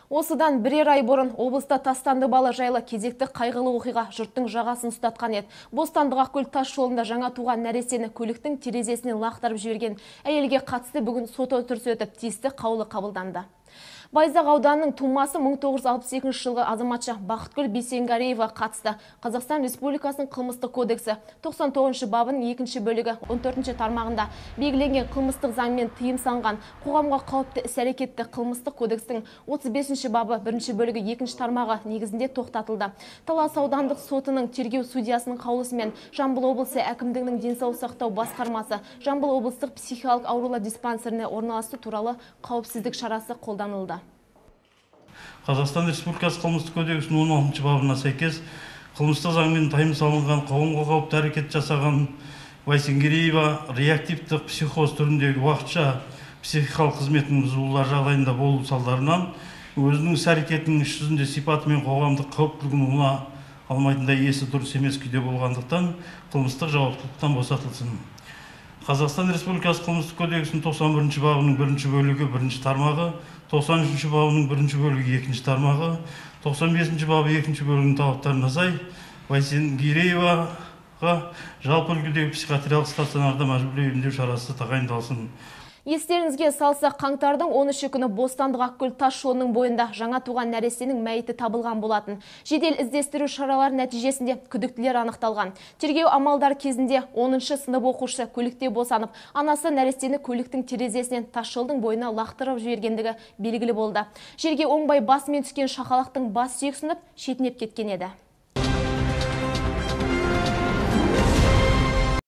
Осыдан бірер ай бұрын облыста тастанды бала жайлы кезекті қайғылы оқиға жұрттың жағасын ұстатқан еді. Бостандық Ақкөл тас жолында жаңа туған нәрестені көліктің терезесінен лақтырып жіберген әйелге қатысты бүгін сот отырысы өтіп, тиісті қаулы қабылданды. Байзақ ауданының тумасы 1962 жылғы азаматша Бақытгүл Бейсенгареева қатысты Қазақстан Республикасының қылмыстық кодексі 99 бабының екінші бөлігі 14 тармағында белгіленген қылмыстық заңмен тыйым салынған қоғамға қауіпті іс-әрекетті қылмыстық кодекстің 35 бабы 1 бөлігі 2 тармағы негізінде тоқтатылды. Талас аудандық сотының тергеу судьясының қаулысымен Жамбыл облысы әкімдігінің денсаулық сақтау басқармасы Жамбыл облыстық психикалық аурулар диспансеріне орналастыру туралы қауіпсіздік шарасы қолданылды. Қазақстан Республикасы қылмыстық кодексінің 16 бабына сәйкес қылмыстық заңмен тыйым салынған қоғамға қауіпті әрекет жасаған Бейсенгереева реактивтік психоз түріндегі уақытша психикалық қызметінің бұзылулар жағдайында болу салдарынан өзінің іс-әрекетінің іс жүзінде сипаты мен қоғамдық қауіптілігін ұғына алмайтындай есі дұрыс емес күйде болғандықтан қылмыстық жауаптылықтан босатылсын. Қазақстан Республикасы қылмыстық кодексінің 91 бабының 1 бөлігі 1 тармағы, 93 бабының 1 бөлігі 2 тармағы, 95 бабы 2 бөлігінің талаптарына сай Бейсенгерееваға жалпы үлгідегі психиатриялық стационарда мәжбүрлеу емдеу шарасы тағайындалсын. Естеріңізге салсақ, қаңтардың 13 күні Бостандық Ақкөл тас жолының бойында жаңа туған нәрестенің мәйіті табылған болатын. Жедел іздестіру шаралары нәтижесінде күдіктілер анықталған. Тергеу амалдары кезінде 10-шы сынып оқушысы көлікте босанып, анасы нәрестені көліктің терезесінен тас жолдың бойына лақтырып жібергендігі белгілі болды. Жерге оңбай басымен түскен шақалақтың бас сүйегі сынып, шетінеп кеткен еді.